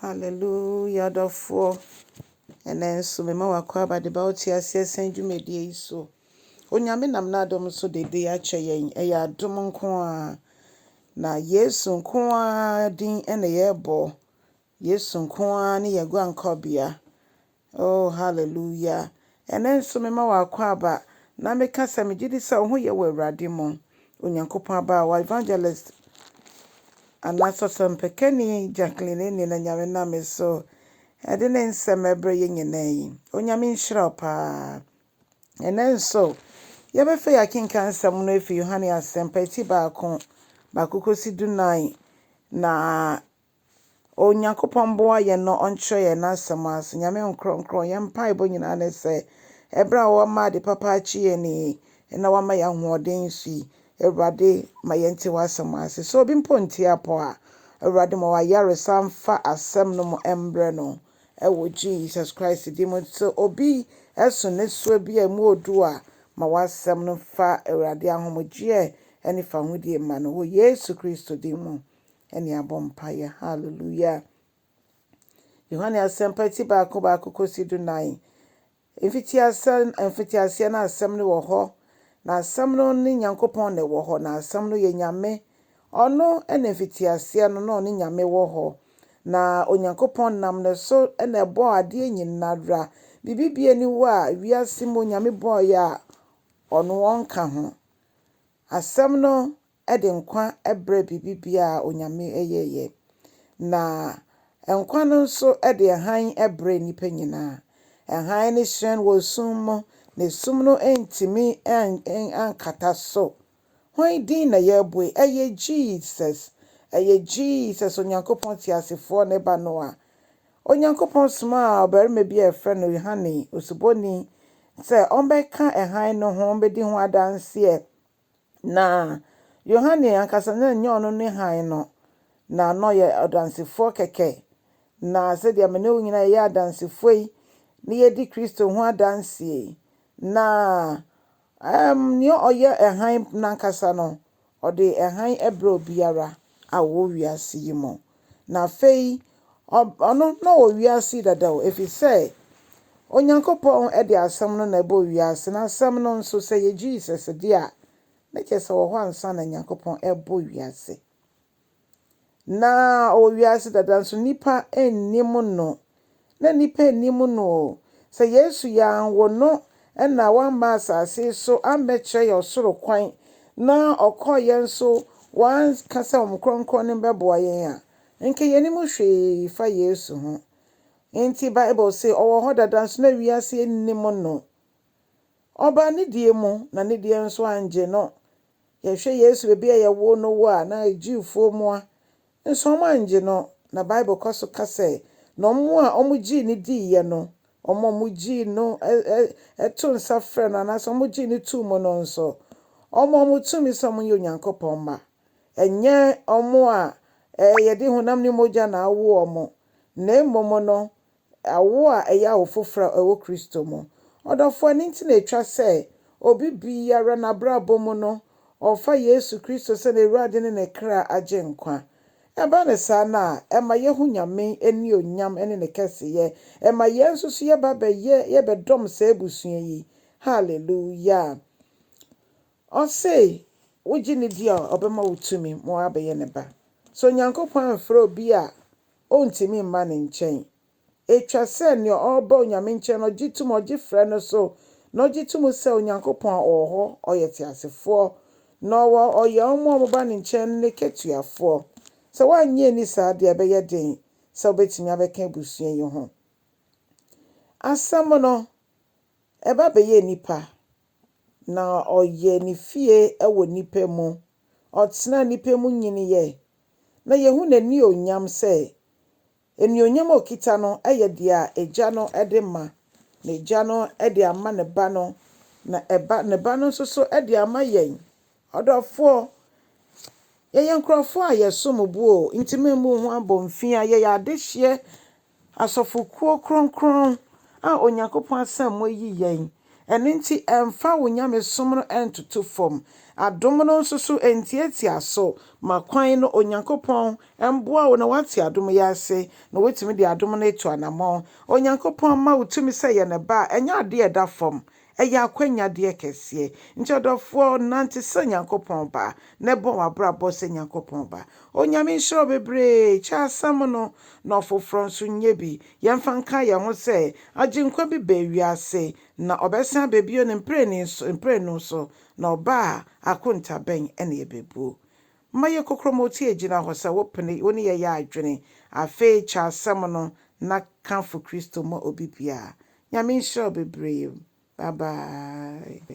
Hallelujah dɔfoɔ. Ɛnɛ nso mema w'akwaaba de ba wo te aseɛ sɛn dwumadie yi so. Onyame nam n'adom so de de akyɛ yɛn. Ɛyɛ adom nko ara. Na Yesu nko ara din na yɛrebɔ. Yesu nko ara ne yɛn guankɔbea. Oh, hallelujah. Ɛnɛ nso mema w'akwaaba na meka sɛ megye di sɛ wo ho yɛ wɔ Awurade mu. Onyankopɔn abaawa evangelist anaasɛ ɔsɛmpakani Jacqueline Eni na Nyame nam me so ɛde ne nsɛm ɛbrɛ yɛn nyinaa yi. Onyame nhyira wo paa. Ɛnɛ nso yɛbɛfa yɛn akenkan nsɛm no afi Yohane Asɛmpa ti 1, 1 kɔsi 14 na Onyankopɔn mmoa yɛn na ɔnkyerɛ yɛn n'asɛm ase. Nyame nkorɔnkorɔn, yɛn mpaebɔ nyinaa ne sɛ, ɛberɛ a wama ade papa akye yɛn yi, na wama yɛn ahoɔden nso yi, Awurade ma yɛnte w'asɛm ase. Sɛ obi mpo nte apɔ a, Awurade ma w'ayaresa mfa asɛm no mu mbrɛ no ɛwɔ Jesus Christ din mu. Sɛ obi ɛso nnesoa bi a emu odu a, ma w'asɛm no fa Awurade ahomegyeɛ ne fahodie ma no wɔ Yesu Kristo din mu. Ɛne abɔ mpaeɛ. Hallelujah. Yohane Asɛmpa ti 1, 1 kɔsi 14. Mfitiaseɛ no asɛm no wɔ hɔ, na asɛm no ne Nyankopɔn na ɛwɔ hɔ, na asɛm no yɛ Nyame. Ɔno na mfitiaseɛ no na ɔne Nyame wɔ hɔ. Na Onyankopɔn nam ne so na ɛbɔɔ adeɛ nyinara. Biribi bia ni hɔ a wiase mu Onyame bɔɔyɛ a ɔno ɔnka ho. Asɛm no de nkwa brɛ biribi biara a Onyame yɛeɛ. Na nkwa no nso de hann brɛ nnipa nyinaa. Hann no hyerɛn wɔ sum mu, na sum no ntumi ankata so. Hwan din na yɛrebɔ yi? Ɛyɛ Jesus. Ɛyɛ Jesus, Onyankopɔn teasefoɔ ne ba no a Onyankopɔn somaa ɔbarima bi a yɛfrɛ no Yohane Osuboni sɛ ɔmmɛka hann no ho, ɔmmɛdi ho adanseɛ. Na Yohane ankasa na ɛnyɛ ɔno ne hann no, na na ɔyɛ ɔdansefoɔ kɛkɛ. Na sɛdeɛ me ne wo nyinaa yɛyɛ adansefoɔ yi, na yɛdi Kristo ho adanseɛ yi, na nea ɔyɛ hann n'ankasa no, ɔde hann brɛ obiara a ɔwɔ wiase yi mu. Na afei, ɔno na ɔwɔ wiase yi dada o, ɛfiri sɛ Onyankopɔn de asɛm no na ɛbɔɔ wiase, na asɛm no nso sɛ yɛ Jesus deɛ a, na kyerɛ sɛ ɔwɔ hɔ ansa na Nyankopɔn ɛbɔ wiase. Na ɔwɔ wiase dada nso nnipa nnim no. Na nnipa nnim no o. Sɛ Yesu yɛanwo no ɛna wamma asase so ambɛkyerɛ yɛ ɔsoro kwan na ɔkɔɔ nso wanka sɛ Honhom Kronkron no bɛboa yɛn a, nka yɛnnim hwee fa Yesu ho. Nti Bible se ɔwɔ hɔ dada nso na wiase nnim no. Ɔbaa ne deɛ mu na ne deɛ nso angye no. Yɛhwɛ Yesu baabi a yɛwoo no wɔ a na Jewfoɔ mu a nso ɔmo angye no. Na Bible kɔ so ka sɛ na ɔmo a ɔmo gyee no diiɛ no, ɔmo a ɔmo gyee no ɛto nsa frɛ no anaasɛ ɔmo gyee no too mu no nso, ɔmo a ɔmo tumi sɛ ɔmo yɛ Onyankopɔn mma. Ɛnyɛ ɔmo a yɛde honam ne mogya na awo ɔmo, na mmom no, awo a ɛyɛ awo foforɔ a ɛwɔ Kristo mu. Ɔdɔfoɔ, ɛno nti na etwa sɛ obi biara n'abrabɔ mu no, ɔfa Yesu Kristo sɛ n'Awurade ne ne kra agye nkwa. Ɛba ne saa no a, ɛma yɛhu Nyame animuonyam ne ne kɛseyɛ. Ɛma yɛn nso so yɛba bɛyɛ yɛbɛdɔm saa abusua yi. Hallelujah. Ɔse, wogye ne di a ɔbɛma wo tumi ma woabɛyɛ ne ba. Sɛ Onyankopɔn amfrɛ obi a, ɔntumi mma ne nkyɛn. Etwa sɛ nea ɔreba Onyame nkyɛn no ɔgye tom, ɔgye frɛ no so, na ɔgye tom sɛ Onyankopɔn ɔwɔ hɔ, ɔyɛ teasefoɔ, na ɔwɔ ɔyɛ ɔmo a ɔmoba ne nkyɛn no ne katuafoɔ. Sɛ woanyɛ ani saa deɛ ɛbɛyɛ den sɛ wobɛtumi abɛka abusua yi ho. Asɛm no, ɛba bɛyɛ nipa, na ɔyɛ ne fie wɔ nipa mu. Ɔtena nipa mu nyiniiɛ, na yɛhu n'anionyam sɛ anuonyam a okita no yɛ deɛ a Agya no de ma, na Agya no de ama ne ba no, na ɛba ne ba no nso so de ama yɛn. Ɔdɔfoɔ, yɛyɛ nkurɔfoɔ a yɛsom bo o, nti memmu ho abɔmfia. Yɛyɛ adehyeɛ asɔfokuo kronkron a Onyankopɔn asɛm mu ayi yɛn. Ɛno nti ɛmfa wo nyamesom no ntoto fam. Adom no nso so ntiatia so. Ma kwan no Onyankopɔn mboa wo na woate adom yi ase na woatumi de adom no atu anammɔn. Onyankopɔn ma wo tumi sɛ yɛ ne ba a, ɛnyɛ adeɛ a ɛda fam. Ɛyɛ akwanyadeɛ kɛseɛ. Nti ɔdɔfoɔ, nante sɛ Nyankopɔn ba na bɔ w'abrabɔ sɛ Nyankopɔn ba. Onyame nhyira wo bebree. Kyɛ asɛm no na ɔfoforɔ nso nyɛ bi. Yɛmfa nka yɛn ho sɛ Agyenkwa bi baa wiase na ɔbɛsan aba bio ne mprenu so, na ɔba a, akonta bɛn na yɛbɛbuo? Ma yɛ kokromoti gyina hɔ sɛ wopene wo ne yɛyɛ adwene. Afei kyɛ asɛm no na kamfo Kristo ma obi biara. Nyame nhyira wo bebree. Bye bye.